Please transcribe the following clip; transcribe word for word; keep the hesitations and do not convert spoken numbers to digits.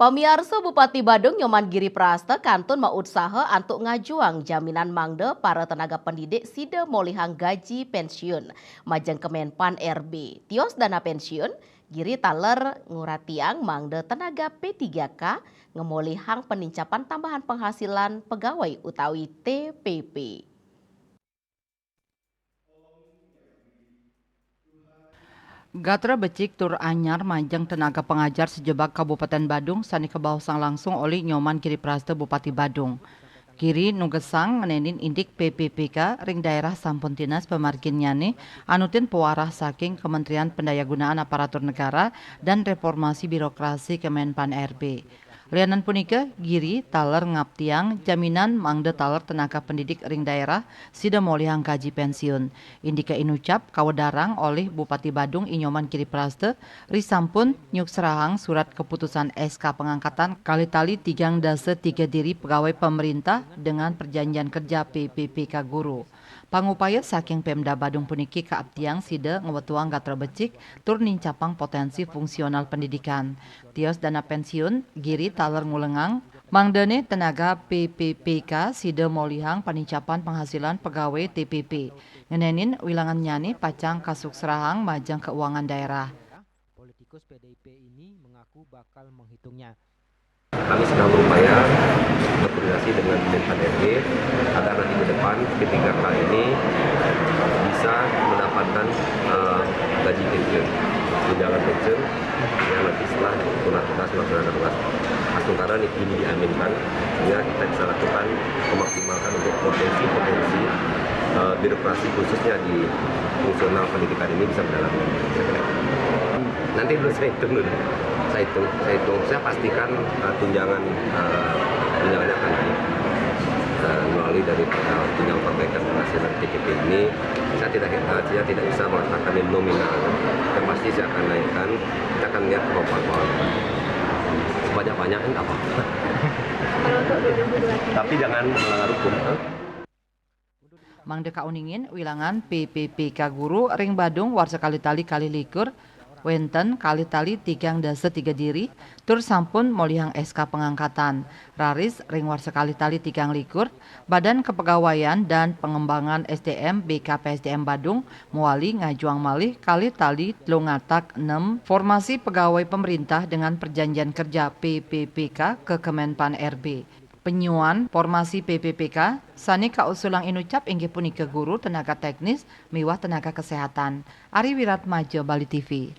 Pamiarsa, Bupati Badung Nyoman Giri Prasta kantun mautsaha antuk ngajuang jaminan mangda para tenaga pendidik sida molihang gaji pensiun majeng Kemenpan R B. Tios dana pensiun, Giri taler nguratiang mangda tenaga P tiga K ngemolihang penincapan tambahan penghasilan pegawai utawi T P P. Gatra becik tur anyar majeng tenaga pengajar sejebag Kabupaten Badung sane kabaosang langsung olih Nyoman Giri Prasta, Bupati Badung. Giri nugesang ngenenin indik P P P K ring daerah sampun tinas pamarginnyane anutin pewarah saking Kementerian Pendayagunaan Aparatur Negara dan Reformasi Birokrasi Kemenpan R B. Lianan punika, Giri taler ngaptiang jaminan mangda taler tenaga pendidik ring daerah sida molihang gaji pensiun. Indika inucap kawedarang olih Bupati Badung I Nyoman Giri Prasta, risampun nyukserahang surat keputusan S K pengangkatan kalih tali tigang dasa tiga diri pegawai pemerintah dengan perjanjian kerja P P P K guru. Pangupaya saking Pemda Badung puniki kaaptiang sida ngwetuang gatra becik tur nincapang potensi fungsional pendidikan. Tios dana pensiun, Giri taler ngulengang, mangdane tenaga P P P K sida molihang panincapan penghasilan pegawai T P P. Ngenenin wilangannyane pacang kasukserahang majeng keuangan daerah. Politikus P D I P ini mengaku bakal menghitungnya. Kami sedang berupaya berkoordinasi dengan Menpan R B agar nanti ke depan P tiga K ini bisa mendapatkan eh, gaji pensiun, tunjangan pensiun yang nanti setelah tunas tugas melaksanakan tugas. Nah, sementara ini diaminkan, sehingga kita bisa lakukan memaksimalkan untuk potensi-potensi eh, birokrasi khususnya di fungsional pendidikan ini bisa berjalan. Nanti dulu saya hitung dulu. Saya hitung, saya hitung. Saya pastikan eh, tunjangan eh, tunjangannya akan naik. Eh, melalui dari eh, tunjangan perbaikan penghasilan T P P ini, saya tidak eh, saya tidak bisa mengatakan ini nominal. Yang pasti saya akan naikkan. Kita akan lihat kemampuan keuangan. Sebanyak-banyaknya nggak apa-apa. Tapi jangan melanggar hukum. Mangda kauningin, wilangan P P P K guru ring Badung warsa kalih tali kalih likur, wenten kalih tali tigang dasa tiga diri, tur sampun molihang S K pengangkatan. Raris ring warsa kalih tali tigang likur, Badan Kepegawaian dan Pengembangan S D M B K P S D M Badung mawali ngajuang malih kalih tali telung atak nem formasi pegawai pemerintah dengan perjanjian kerja P P P K ke Kemenpan R B. Penyuan formasi P P P K sane kausulang inucap inggih punika guru, tenaga teknis, miwah tenaga kesehatan. Ari Wiratmaja, Bali T V.